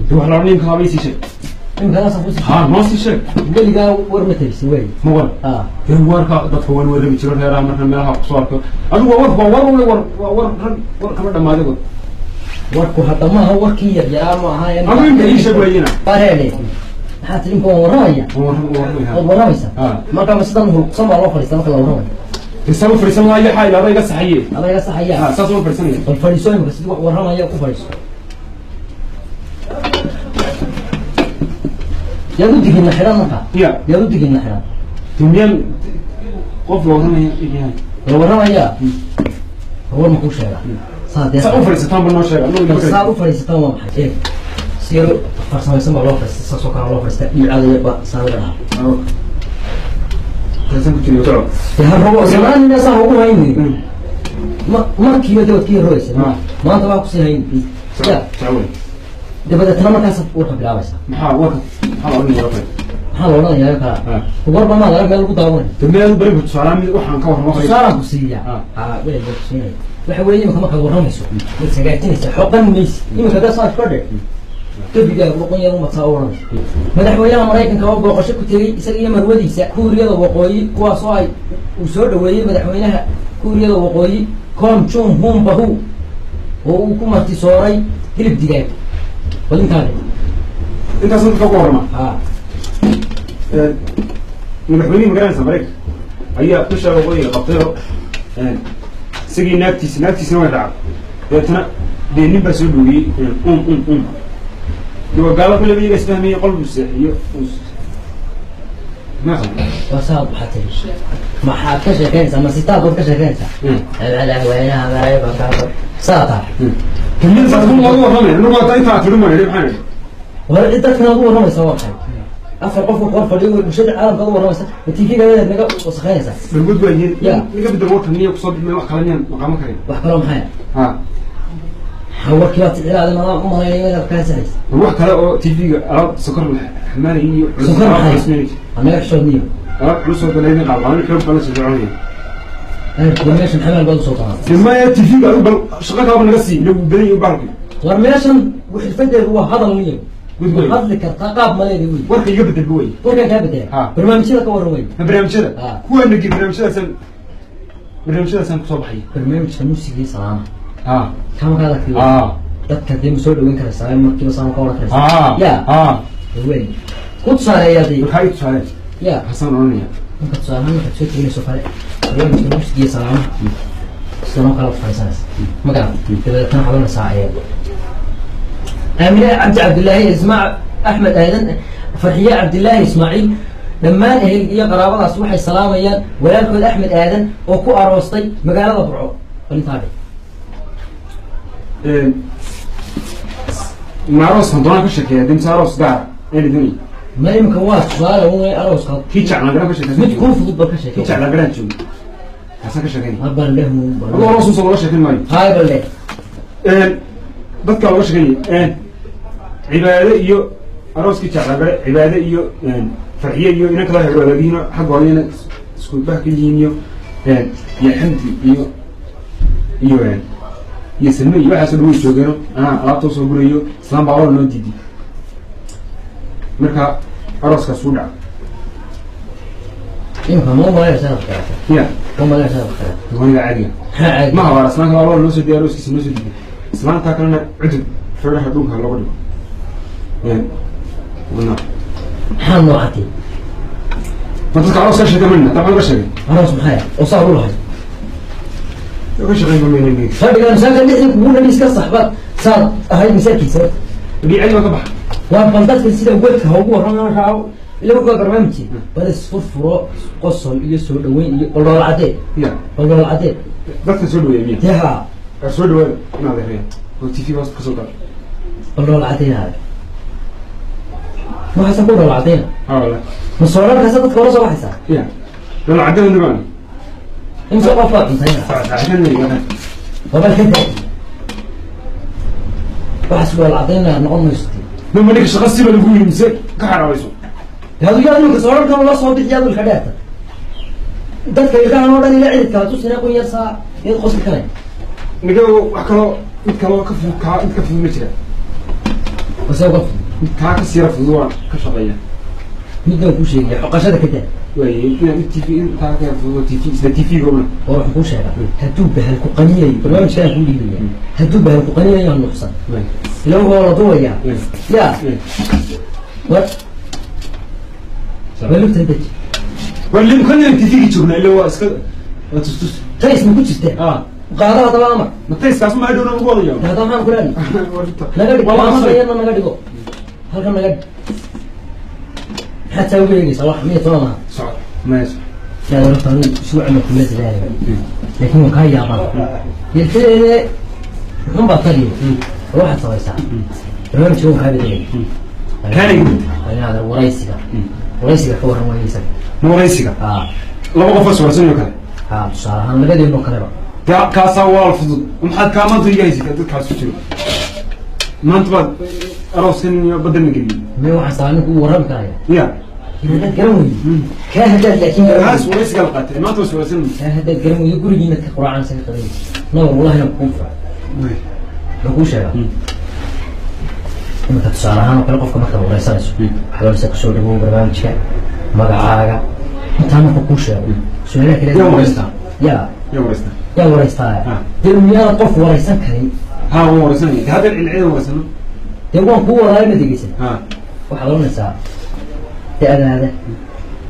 Dee wax la odhanaya imika waaba isii sheeg. Imikadaasaan kusii. Ha, noo sii sheeg. Weligaa war ma tagsin wey? Ma war? Ah. Dee warka dadka waan warrami jiro reeraha markaan meelaha kusoo arko. Adigu waa warku, waa war un, war waa war rag, war kama dhammaaday war. Warku hadda maaha warkii yaryaraa ma aha. Adigu imika ii sheeg waayena. Wareele, maxaa tiri? Imka waan warramaya. Waan warramaya. Waad warramaysaa? Ah. Marka ma sidan hulqsan baa loo fadhiistaa marka la warramayo? Dee saa u fadhiisan maayo, xaa ilaada iga saxaye. Ada iga saxayaa. Ha, saas uma fadhiisanaya. Bal fadhiiso imika, sidii wax warramaya ku fadhiiso. Yaad u digina xidhan marka? Ya. Yaad u digina xidhan? Dee miyaan qof la warramaya yahay? La warramayaa. War ma kuu sheega saa dee? Saa u fadhiisataan ba noo sheega. Annagu Bal saa u fadhiisataan waa maxay? Eeg, si yaro farsamaysan baa loo fadhiista, saasoo kale loo fadhiistaa, dhinacaada ba saa laga dhahaa. Fadhiisan ku jiro soco. Dee ha robo samaanina saa ugu hayni ma markiiba dee waad ka yarogaysa. Ah. Maanta waa kusii hayni ya. Soco wey. Dabadeetna markaasaad warka bilaabaysaa. Maxaa warka, maxaa la odhanaya warka? Maxaa la odhanayaa kala? Ah. Warba maad arag meel lagu daawanayo. Dee meel bari tusaale mid waxaan ka warramo. Tusaalaan ku siiyaa. Ah. Ha, weel baan ku siinaya. Waxa weeye imika markaad warramayso waad sagaajinaysaa, xoqan maysi. Imika daa saa iska dhe gebigaaga boqon yar umataa u warramaysa. Madaxweynaha Maraykanka oo booqasho ku tegey isaga iyo marwadiisa Kuuriyada Waqooyi, kuwaasoo ay uu soo dhaweeyey madaxweynaha Kuuriyada Waqooyi Com Jong Hun Bahu, oo uu ku martisooray hilib digaag. Bal intaa dhe. Intaas dadka ku warrama. Ha. Madaxweynihii magaranaysa Maraykanka ayaa dusha waqooyiga qabtay oo isagii naagtiisa, naagtiisana way raacday. Dabeetana dee nin baa soo dhowiyey um um um dee waa gaalo kuleba iyaga isfahmayey, qol buu seexiyo. Ma Waa saad waxaa tiri, maxaad ka sheekeynaysaa? Ma sitaad baad ka sheekeynaysaa? Madaxweynaha Maraykanka saa taa. Mid saas kun looga warramay anagu hataa intaa tiri ma nidhi, maxaa nidhi? War cid dadkan aad u warramaysaa waa maxay? Afar qofka kor fadhiyo war bulshada caalamka aad u warramaysa, ma TV-ga naga wasakheynaysaa? Balgud waa yihiin. Ya. Naga bedel warka miya kusoo bixmay wax kale miyaan maqaamo karin? Wax kaloo maxay? Ha. Ha, warkii baad ticiraada madaa u malaynaya inaad kaasanaysa. Wax kale oo TV-ga alaab sokor la xamaalayay iyo Sokor alaab maxay? culus meel Anaga xishoodniyo. Alaab culus oo daleedin qaabqaaban xoog baa la soconaya. Dee meeshan xamaal baad usoo qaada. Dee maya, TV-ga adigu bal shaqo kalaba naga sii lagu badan yahay bahalki. War meeshan xirfadeedu waa hadal niyo. Gud wey. Hadli kartaa, qaab maleeda wey. Warka iga bedel wey. Warkaan kaa bedela? Ha. Barnaamijyada ka warran wey. Ma barnaamijyada? Ah. Kuwaa nagi barnaamijyadaasaan, barnaamijyadaasaan kusoo baxay. Barnaamijka muusigii salaama. Ha. Kama kaada kiyo. Ha. Dadka dee ma soo dhaweyn karaysaa markiiba saama ka oran karaysaa? Ha. Ya. Ha. Wey ku tusaaleeyaa dee. Maxaa ii tusaaleen? Ya. Xasaan odhanaya. Marka tusaalahaan markaad soo teginayso kale barnaamijka muusigiiyo salaamaha sidan oo kale aad fadhiisanaysa ma garan. Dabadeetna waxaad oranaysaa Aamine Cabdi Cabdillaahi, Ismaac Axmed Aadan, Farxiye Cabdillaahi Ismaaciil, dhammaan ehel iyo qaraabadaas waxay salaamayaan walaalkood Axmed Aadan oo ku aroostay magaalada Burco. Bal intaa dhe. Ma arooskan doonaan ka sheekeeya dee mise aroos gaara ayna doonaya? Ma imika waa tusaale un wey arooska. Kii jeclaa garan ka sheekeysan. Mid kuu fudud bal ka Kii sheekey. jeclaa garan joogo kaasaan ka sheekeynaya. Bal leh. Aduu aroos unsa looga sheekeyn maayo. Haay, bal leh. Dadka looga sheekeynaya Cibaade iyo arooskii jeclaa gare, Cibaade iyo Farxiye iyo inan kala heer wadaagyihiin xagga hooyana isku bah ka yihiin iyo iyo Xamdi iyo iyo iyo Salme iyo waxaasoo dhan way joogeeno. Anaa alaabta usoo gurayo, islaan baa noo diiday. Marka arooskaas uu dhaca. Imika ma umalaysaa inaad karato? Ya. Ma umalaysaa inaad karato? Waniga caadiga. Maxaa caadi? Ma habaar islaan kale aloo noo soo diiday, arooskiisa noo soo diiday. Islaantaa kalena cudub feeraha dhulka looga dhigo. Wana Maxaa noocatay? Ma dadka aroos ka sheekay mayna taa ka sheegay. Aroos maxay oo saa u lahay? Ka shaqeyn ma mayna. Fadhigan misaanka dhexdii kugu dhali iska saxbaad saad ahayd misaankiisa. Dhibicadi waa ka baxa. Waa bal dadka sida wedka ha ugu warrama raaco ila warkaa barnaamijki bal isfurfuro, qosol iyo soo dhaweyn iyo bal dhoola cadee. Ya. Bal dhoola cadee. Dadka soo dhaweeya miya? Dee ha. War soo dhawaada inaad adeeraya oo TV hoos kasoo gala. Bal dhoola cadeynaada ma waxaysan ku dhoola cadeyna? Ha wala. Ma soorarkaasa dadka hore soo baxaysaa? Ya, dhoola cadada nibaan. Imse qof baa cuntayna? Saaxiibkan. Waa bal ka daa, waxaas dhoola cadeyna noqon mayso. Ma ninka shaqa siba lagu yiri mise ka xaraabayso? Hadu yaa imika soorarkan la soo bixiya dulka dheerta dadka ilkahan oo dhan ila ciridka tusina qun yar saa iyad qosli karay. Niga wax kaloo, mid kaloo ka fudud, kaa mid ka fudud ma jira? Base uga fudud. Taa ka sii fudud waan ka shaqeeyaa. Midaan kuu sheegaya, xoqashada ka daa. Waaye, inaan TV intaa ka fudud, TV isla TV-ga una. War waxaan kuu sheegaa, hadduu bahal ku qaniyayo, barnaamijkaan kuu dhiibaya, hadduu bahal ku qaniyayo ha nuuxsan. Waay. Ila waa la duwayaa. Waay. Yaa. Waay. War waa lugta deji. War limkan TV-ga joognaa, ila waa iska waa tustus. Tays ma ku jirtaa? Ah. Qaado haddaba amar. Matayskaas ma hadhowna ugu wadayo. Haddaba maxaan kula hadli? Naga dhig. Waa la Maana naga dhigo halkan, naga dhig. Maxaad saa uga eegaysaa? Wax miya toban maaha. Socod maya. Sidaa horta anigu isugu camal kuma dadaalaya, laakiin waan kaa yaabana yelkadeede muxuun baa taliyo. War waxaad samaysaa, barnaamijka waan kaa bedelay. Kaana igu Inaad waraysiga, waraysiga ka warran waayeysa. Ma waraysiga? Haa. Laba qof oo iswaraysanyo kale. Haa, tusaale ahaan labadeenoo kaleba. Dee kaasaa walaal fudud. Maxaad kaa maanta iga haysata? Dadkaas ku jiro maanta baad arooskan iyo badana geliyey. Me waxaan saa ninku u warrami karaya. Ya. Haddaad garan weydo kaa, haddaad laakiin garan kaas weydo waraysigaa la qaatay maanta, waa iswaraysan. Kaa haddaad garan weydo, gurigiinaad ka quraacaan saga qabanaysa nabar, wallahi inaan kuu furay. Maxaan kuu sheegaa iminka? Tusaale ahaan oo kale, qofka markaad wareysanayso waxaad oranaysaa, kusoo dhawow barnaamijka, magacaaga. Intaa marka kuu sheego, su-aalaha kale. Yaa wareystaa? Yaa. Yaa wareystaa? Yaa wareystaa? Ah. Dee miyaanad qof wareysan karin? Haa, waan waraysanaya. Dee hadda cilcida waraysano. Dee waan kuu wadaayo, ma degeysan? Haa. Waxaad oranaysaa da-daada,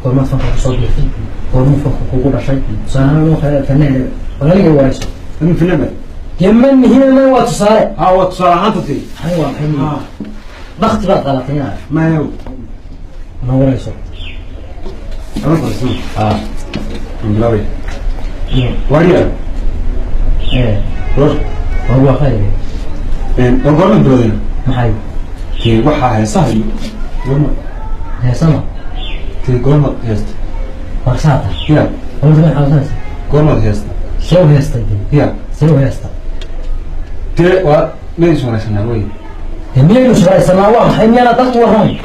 goormaad fanka kusoo biirtay, goormuu fanka kugu dhashay. Tusaale ahaan oo kale fanaan walaliga wareyso. Adin fanaan baad? Dee ma muhiima, waa tusaale. Haa, waa tusaale ahaanta tiri. Maxay waa maxay? Haa. Bakti baad qalatay inaad maya na wareyso. Aroos waraysano. Haa. Waan bilaabaya. Waariya. Ee. War. War waa khayr. War goorma bilowdeen? Maxay? Dee waxaa heesaha iyo goorma? Heesama. Dee goormaad heesta? Warsaata. Ya. Horta ma xasuusanaysa? Goormaad heesta? See u heestay dee? Ya. See u heesta? Dee waa miyaynu iswaraysanaa wey? Dee miyaynu iswaraysanaa waa maxay? Miyaana dadku warramay?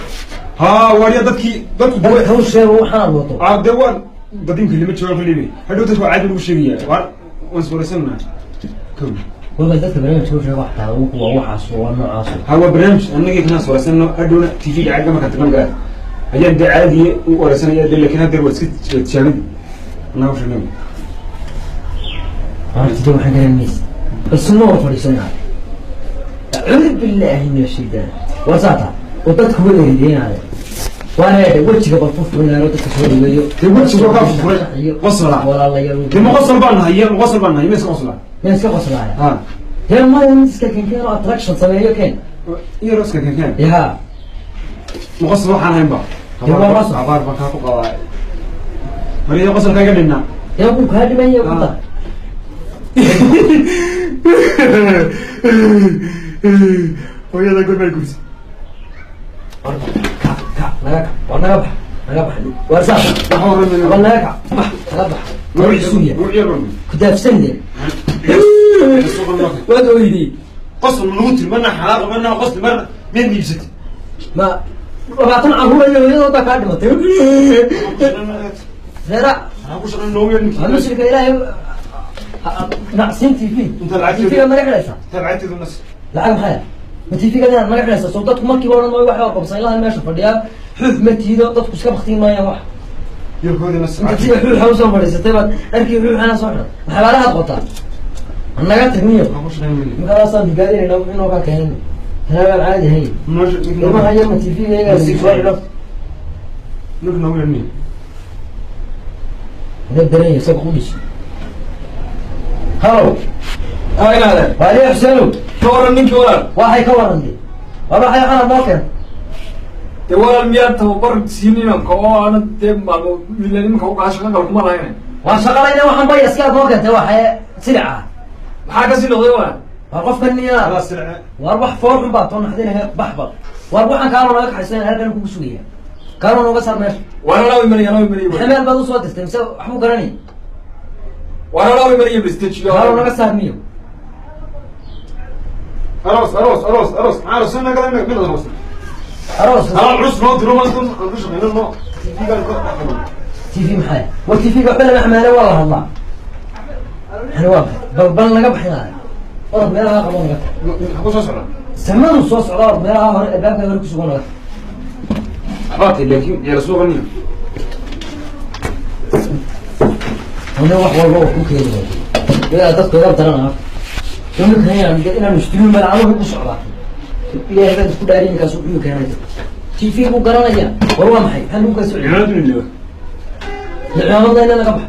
Haa, waariya, dadkii dadku Dadka u sheego waxaanaad wato. Ah, dee waan dadinka lama joogaan kulliba, hadhow dadku waa caadi lagu sheegaya. Waan iswaraysanaa kow. Waba dadka barnaamijka u sheego, xataa waa waxaas, waa noocaas. Ha, waa barnaamij annagii kanaan iswaraysano, hadhowna TV-ga caadiga markaan tagno garaa ayaan dee caadiye u waraysanaya dee, laakiin haddeer waa iska tijaabadii annaga u sheegnay. Horta dee waxaan garan maysa, bal sunno war fadhiiso inaad acuudu billaahi min ashaytaan warsaata oo dadka wada rideynaayo waana eedhay wejiga bal furfurinayo, dadka soo dhaweeyo. Dee wejiga waa kaa furfuray. Qosola. Walaalayaal. Dee ma qosol baan nahay? Ma qosol baan nahay? Ma iska qoslaa? Miyaan iska qoslaaya? Ha. Dee maya, mid iska kenkeen oo attraction sameeyo keen. Iyo iska kenkeen. Yaa. Ma qosol waxaan hayn ba. Dee waa qosol. Abaar baan kaa ku qabaa mariyo, qosolka iga dhinnaa. Dee wuu kaa dhimanya ku dar. Hooyada goormaa gursi? Ka ka naga kac, war naga bax, naga bax, war saas. Waxa horreeya. War naga kac, bax, naga bax. Suuya ku daafsan dee, waad oyday. Qosol lagu tiri marna xalaaq, marna qosli, marna miyaad iibsatay? Ma 20 carruur iyo hooyadood baa kaa dhimatay reera. Waxaan ku shaqayn noogu yeedh ninkii. Waa muslimka ilaahay nacsiin TV. Inta lacagteedu- TV-ga naga xidhaysaa. Inta lacagteedu nas. Lacag maxay? Ma TV-ga inaad naga xidhaysaa? Soo dadku markiiba odhan maayo waxaa qabsan ilahan meesha fadhiyaa xuux ma tiido, dadku iska baktiin maayaan wax. Yarkoodii nas. Inta sida xuuxa usoo fadhiisatay baad dharkii xuuxana soo xidhan, maxabaalahaad qotaa naga tagniyo. Waxaan ku shaqayn mayno. Markaasaan higaadinayna wixii noo kaa keenan tanaagaan caadi ahayn. Ilmaha yar ma TV-ga iyagaa soo xidho. Ninka noogu yeedh ninkii. Hadee daran yahay isaga qudhis. Halo. Haa, inaade. Waaliya Xuseenow. Ka waran ninkii walaal? Waxay ka waran de, waa maxay waxaanaad noo keen? Dee walaal, miyaa tababar siin imanka oo aanad dee maalmo milan imanka ugaa shaqa kale kuma lahayn? Waan shaqalayna, waxaan bayaska aad noo keentay waxay silica ah. Maxaa kasii noqday walaal? Waar qofkan niyaa. Alaa silce. Waar wax fool xun baa too naxdinaha baxbal. Waar waxaan kaaloo naga kaxaysan halkan kugu sugaya, kaaloo nooga saar meesha. Waar anaa imanaya, anaa imanaya. Maxay meel baad usoo dirtay mise waxbuu garanay? Waar anaa imanaya, bastajiyo. Kaaloo naga saar miyo. Aroos, aroos, aroos, aroos, maxaa aroos naga mid aroos? Aroos. Alaa culus noo diro maanta aan ku shaqayno noo TV-gaan ka dhex qabano. TV maxay? War TV-ga waxba lama xamaale, waa la hadlaa. Maxani waa maxay? Bal bal naga baxinaayo, orod meelaha qabo naga tag. Maxaa ku soo socda? Samadu soo socdaa, meelaha hore, albaabka hore ku sugan. Waxbaa tahay, laakiin ciyaal suuqa niyo. Ane wax walba oo ku keenaya ilaa dadka iga daranaa iminka inaan istilin magacaabo u socdaa. Ilaahay baan isku dhaariy, ninkaas wuxuu keenay TV buu garanaya. War waa maxay? Maxaa lagu kala socday? Cimaamadu ilaa Cimaamada ina laga baxo.